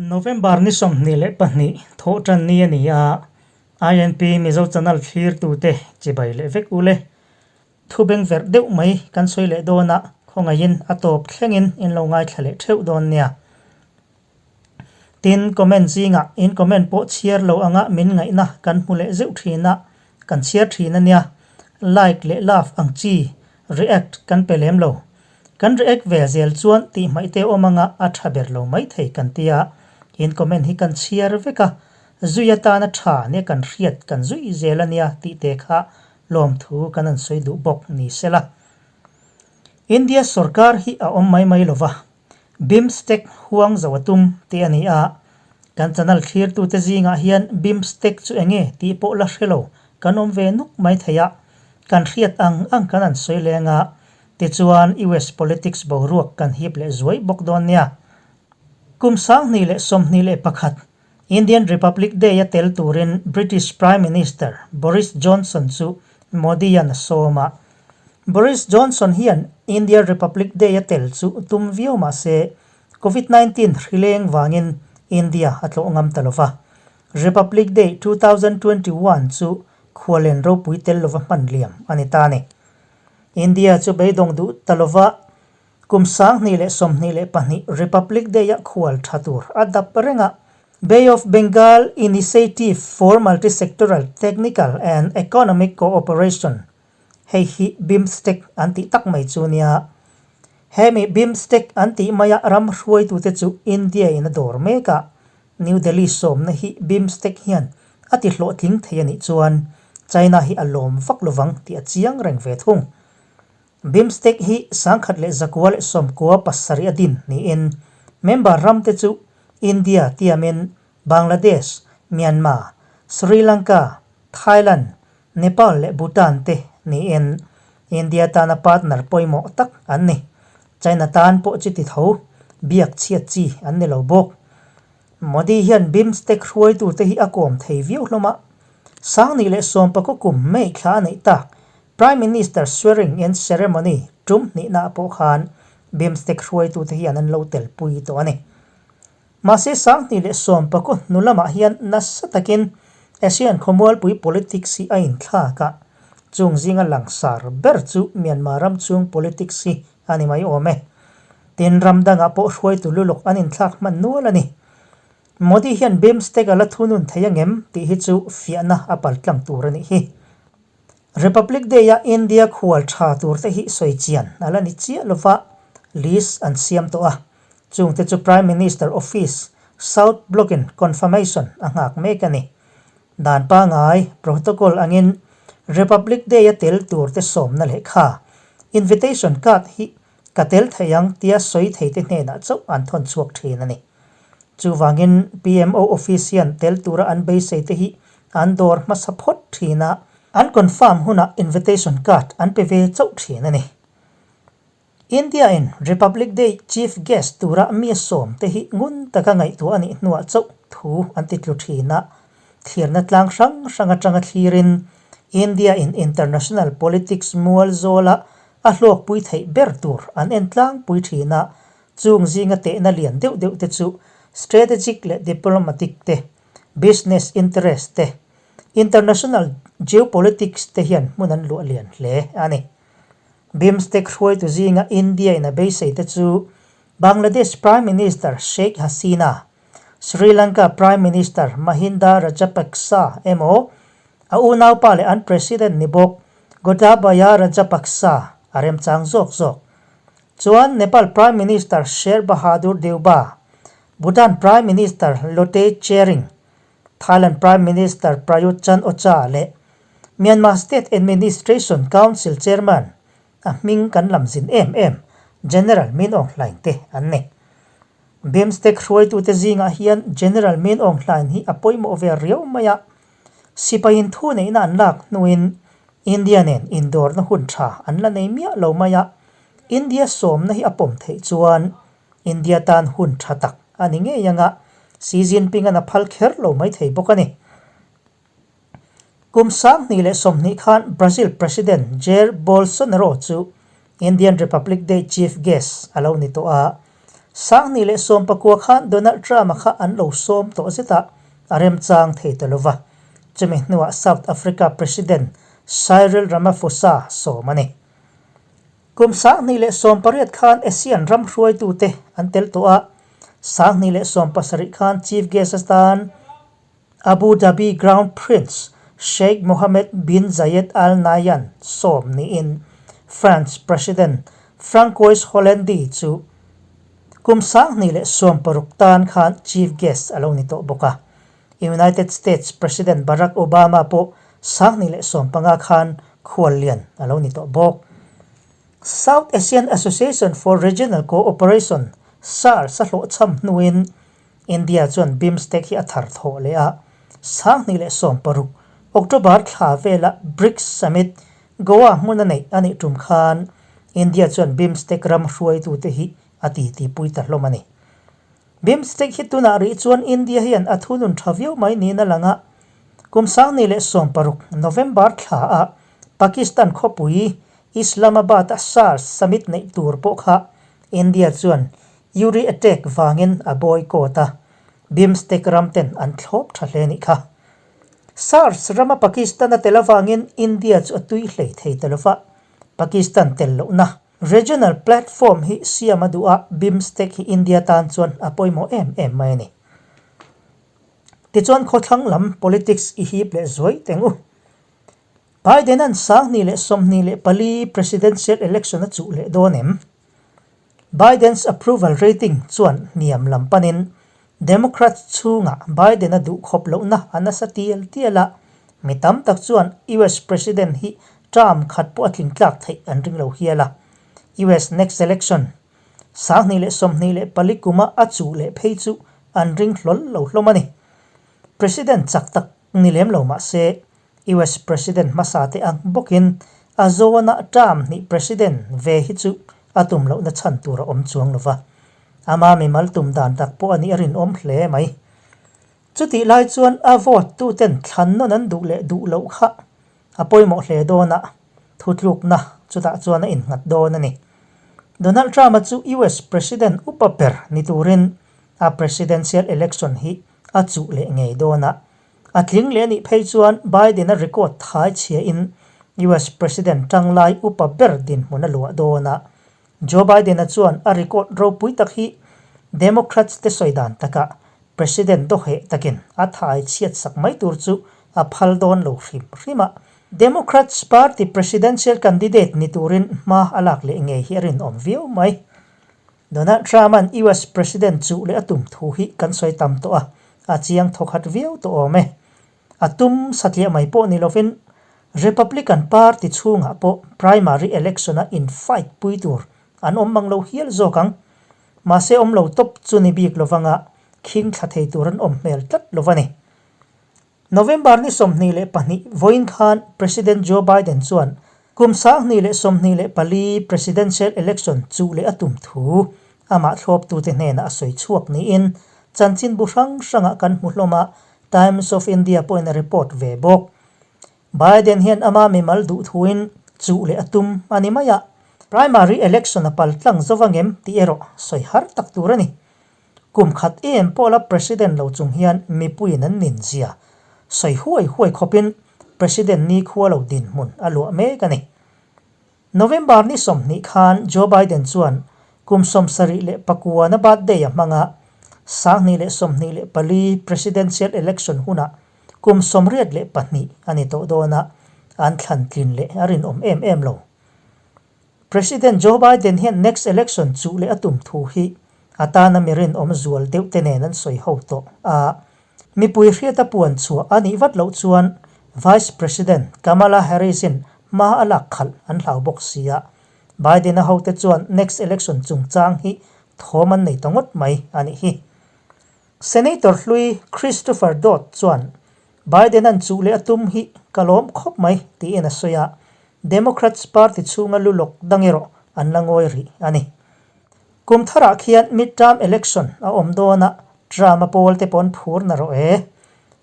November ni 22 thawhtan ni a ni a, INP Mizo Channel thlirtute chibai leh vek ule. Thu bengverh deuh mai kan sawi leh dawn a, khawngaihin a tawp thlengin in lo ngaithla leh theuh dawn nia. Tin, comment zingah in comment pawh chhiar lo anga min ngaihna kan hmu leh zeuh thin a, kan chhiar thin a nia. Like leh love ang chi react kan pe lem lo. Kan react ve zel chuan tih hmaih te awm anga a tha ber lo maithei kan tia. In comment hi kan chhiar vek a, zui atana tha nia kan hriat kan zui zel a nia tih te kha lawmthu kan han sawi duh bawk ni sela. India sorkar hi a awm mai mai lova, BIMSTEC huang zo a tum tih a ni a, kan channel thlirtute zingah hian BIMSTEC chu enge tih pawh la hre lo kan awm ve nuk mai thei a, kan hriat ang ang kan han sawi leng a, tichuan US politics boruak kan hip leh zuai bawk dawn nia. Kum 2021 Indian Republic Day a tel turin British Prime Minister Boris Johnson chu Modi-a'n a sawm a. Boris Johnson hian India Republic Day a tel chu tum viau mah se, Covid 19 hrileng vangin India a tlawh ngam ta lova. Republic Day 2021 chu khualen ropui tel lova hman liam a ni ta a ni. India chu beidawng duh ta lova Kum 2022 Republic Day-a khual tha tur a dap reng a, Bay of Bengal Initiative for Multi-Sectoral Technical and Economic Cooperation, hei hi BIMSTEC an tih tak mai chu nia. Hemi BIMSTEC an tih maia ram hruaitute chu India-in a dawr mek a, New Delhi sawmna hi BIMSTEC hian a ti hlawhtling thei a nih chuan China hi a lawm vak lovang tih a chiang reng ve thung. BIMSTEC hi 1997 a din niin member ramte chu India tiamin Bangladesh, Myanmar, Sri Lanka, Thailand, Nepal leh Bhutan te niin India tana partner pawimawh tak an ni. China tan pawh chuti tho biak chhiat chi an ni lo bawk. Modi hian BIMSTEC hruaitute hi a kawm thei viau hlawm a, 2019 kum May thla a neih tak Prime Minister swearing in ceremony tum hnihna pawh khan BIMSTEC hruaitute hian an lo telpui tawh a ni. Mahse 2019 hnu lamah hian nasa takin ASEAN khawmualpui politics hi a inthlak a, chung zinga langsar ber chu Myanmar ram chung politics hi a ni mai awm e. Tin, ram dangah pawh hruaitu luluk an inthlak hman nual a ni. Modi hian BIMSTEC a la thunun thei angem tih hi chu fiahna a paltlang tur a nih hi. Republic Day-a India khual tha turte hi sawi chian a la ni chiah lova list an siam tawh a, chungte chu Prime Minister Office, South Block-in confirmation a nghak mek a ni. Dan pangai, protocol, angin Republic Day-a tel turte sawmna lehkha, invitation card, hi ka tel thei ang tia sawi theite hnenah chauh an thawn chhuak thin a ni. Chuvangin PMO office hian tel tura an beiseite hi an dawr hmasa phawt thin a, an confirm hunah invitation card an pe ve chauh thin a ni. India-in Republic Day Chief Guest tura mi sawm te hi ngun taka ngaihtuah a nih hnuah chauh thu an ti tlu thin a, thlirna tlang hrang hrang atanga thlirin India-in international politics mual zawla a hlawkpui theih ber tur an en tlangpui thin a, chung zinga tehna lian deuh deuh te chu strategic leh diplomatic te, business interest te, international geopolitics te hian hmun an luah lian hle a ni. BIMSTEC hruaitu zinga India in a beisei te chu Bangladesh Prime Minister Sheikh Hasina, Sri Lanka Prime Minister Mahinda Rajapaksa emaw a unaupa leh an President ni bawk Gotabaya Rajapaksa a remchang zawk zawk. Chuan Nepal Prime Minister Sher Bahadur Deuba, Bhutan Prime Minister Lotay Tshering, Thailand Prime Minister Prayut Chan-o-cha leh Myanmar State Administration Council Chairman a hming kan lam zin em em General Min Aung Hlaing te an ni. BIMSTEC hruaitute zingah hian General Min Aung Hlaing hi a pawimawh ve riau mai a, sipaiin thu neihna an lak hnuin India nen indawrna hun tha an la nei miah lo mai a, India sawmna hi a pawm theih chuan India tan hun tha tak a ni ngei ang a, Xi Jinping-a'n a phal kher lo mai thei bawk a ni. Kum 2020 khan Brazil President Jair Bolsonaro chu Indian Republic Day Chief Guest a lo ni tawh a. 2019 khan Donald Trump-a kha an lo sawm tawh zet a, a remchang thei ta lo va. Chumi hnuah South Africa President Cyril Ramaphosa sawm a ni. Kum 2018 khan ASEAN ram hruaitute an tel tawh a, 2017 khan Chief Guest atan Abu Dhabi Crown Prince Sheikh Mohammed bin Zayed Al Nahyan sawm niin France President Francois Hollande chu kum 2016 tan khan Chief Guest a lo ni tawh bawk a. United States President Barack Obama pawh 2015 khan khuallian a lo ni tawh bawk. South Asian Association for Regional Cooperation, SAARC, a hlawhchham hnuin India chuan BIMSTEC hi a thar thawh leh a, 2016 October thla vela BRICS Summit Goa hmuna neih a nih tum khan India chuan BIMSTEC ram hruaitute hi a titipui ta hlawm a ni. BIMSTEC hi tunah rih chuan India hian a thunun tha viau mai niin a lang a, kum 2016 November thla ah Pakistan khawpui Islamabad-a SAARC Summit neih tur pawh kha India chuan Uri attack vangin a boycott a, BIMSTEC ram ten an thlawp tha hle nih kha. SAARC rama Pakistan a tel avangin India chu a tui hlei thei ta lova, Pakistan tel lohna regional platform hi siam a duh a, BIMSTEC hi India tan chuan a pawimawh em em mai a ni. Tichuan khawthlang lam politics i hip leh zuai teng u. Biden-a'n 2024 presidential election a chuh leh dawn em? Biden's approval rating chuan hniam lam panin Democrats chhungah Biden-a duhkhawp lohna a nasa tial tial a, mi tam tak chuan US President hi term khat pawh a tling tlak theih an ring lo hial a. US next election 2024 kuma a chuh leh phei chu an ring hlawl lo hlawm a ni. President chak tak ni lem lo mah se, US President hmasa te ang bawkin a zawnah term hnih President ve hi chu a tum lohna chhan tur a awm chuang lo va. Ama mimal tum dan tak pawh a nih a rinawm hle mai. Chutih lai chuan a vote tuten thlan nawn an duh leh duh loh kha a pawimawh hle dawn a, thutlukna chutah chuan a innghat dawn a ni. Donald Trump-a chu US President upa ber ni turin a presidential election hi a chuh leh ngei dawn a, A tling leh anih phei chuan Biden-a record thai chhiain US President tanglai upa ber dinhmun a luah dawn a. Joe Biden-a chuan a record ropui tak hi Democrats te sawi dan takah President dawheh takin a thai chhiat sak mai tur chu a phal dawn lo hrim hrim a. Democrats party presidential candidate ni turin hma a lak leh ngei hi a rinawm viau mai. Donald Trump-a'n US President chuh leh a tum thu hi kan sawi tam tawh a, a chiang thawkhat viau tawh awm e. A tum satliah mai pawh ni lovin Republican Party chhungah pawh primary election-a in-fight pui tur an awm mang lo hial zawk ang. Mahse awm lo tawp chu ni bik lovanga khing thla thei tur an awm hmel tlat lo va ni. November ni 22 vawiin khan President Joe Biden chuan kum 2024 presidential election chuh leh a tum thu amah thlawptute hnenah a sawi chhuak niin chanchinbu hrang hrangah kan hmu hlawm a, Times of India pawhin a report ve bawk. Biden hian ama mimal duh thuin chuh leh a tum a ni mai a, primary election a paltlang zo vangem tih erawh sawi har tak tur a ni. Kum khat em pawh la President lo chung hian mipuiin an nin zia sawi huai huai khawpin President nikhua lo dinhmun a luah mek a ni. November ni 20 khan Joe Biden chuan kum 79 na birthday a hmang a, 2024 Presidential Election hunah kum 82 a ni tawh dawn a, an thlan tlin leh a rinawm em em lo. President Joe Biden hian next election chuh leh a tum thu hi a tana mi rinawm zual deuh te nen an sawi ho tawh a. Mipui hriata puan chhuah a nih vat loh chuan Vice President Kamala Harris-in hma a lak khalh an hlau bawk si a. Biden-a hote chuan next election chungchang hi thawm an nei ta ngawt mai a nih hi. Senator hlui Christopher Dodd chuan Biden-a'n chuh leh a tum hi ka lawm khawp mai tiin a sawi a, Democrats party chhunga lu lawk dang erawh an la ngawi rih a ni. Kum tharah khian midterm election a awm dawn a, Trump-a pawl te paw'n phur na rawh e.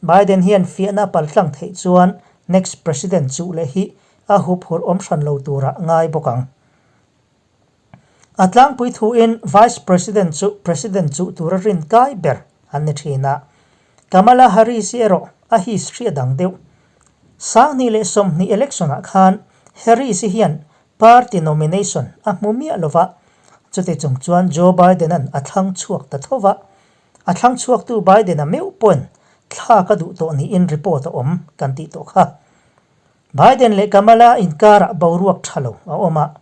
Biden hian fiahna a paltlang theih chuan next president chuh leh hi a huphurh awm hran lo turah ngai bawk ang. A tlangpui thuin Vice President chu President chuh tura rin kai ber an ni thin a. Kamala Harris-i erawh a history a dang deuh. 2020 election-ah khan Harris-i hian party nomination a hmu miah lo va, chuti chung chuan Joe Biden-a'n a thlang chhuak ta tho va. A thlang chhuaktu Biden-a meuh pawhin thla ka duh tawh niin report a awm kan tih tawh kha. Biden leh Kamala inkarah boruak tha lo a awm a,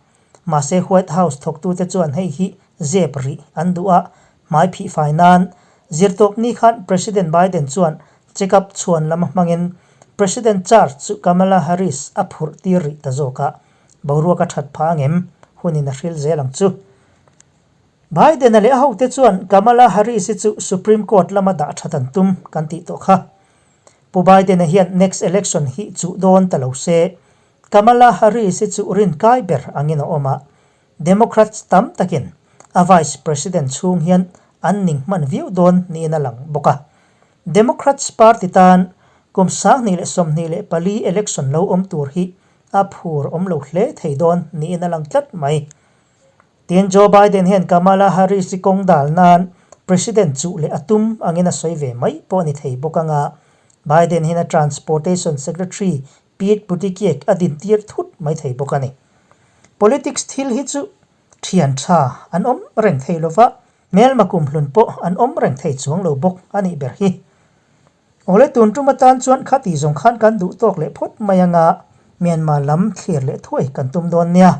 mahse White House thawktute chuan hei hi zep rih an duh a, hmai phihfai nan zirtawpni khan President Biden chuan check-up chhuan lama hmangin President charge chu Kamala Harris a phurh tir rih ta zawk a, boruak a that phah angem hunin a hril zel ang chu. Biden-a leh a hote chuan Kamala Harris-i chu Supreme Court lama dah that an tum kan tih tawh kha. Pu Biden-a hian next election hi chuh dawn ta lo se, Kamala Harris hi chu rinkai ber angin a awm a, Democrats tam takin a vice president chhung hian an ning hman viau dawn niin a lang bawk a. Democrats party tan kum 2024 election lo awm tur hi a phur awm lo hle thei dawn niin a lang tlat mai. Tin, Joe Biden hian Kamala Harris-i kawng dal nan President chuh leh a tum angin a sawi ve mai pawh a ni thei bawk anga Biden hian a Transportation Secretary Pete Buttigieg a dintir thut mai thei bawk a ni. Politics thil hi chu thian tha an awm reng thei lova, hmelma kumhlun pawh an awm reng thei chuang lo bawk a nih ber hi. Awle tun tum atan chuan khati zawng khan kan duh tawk leh phawt mai anga Myanmar lam thlir leh thuai kan tum dawn nia.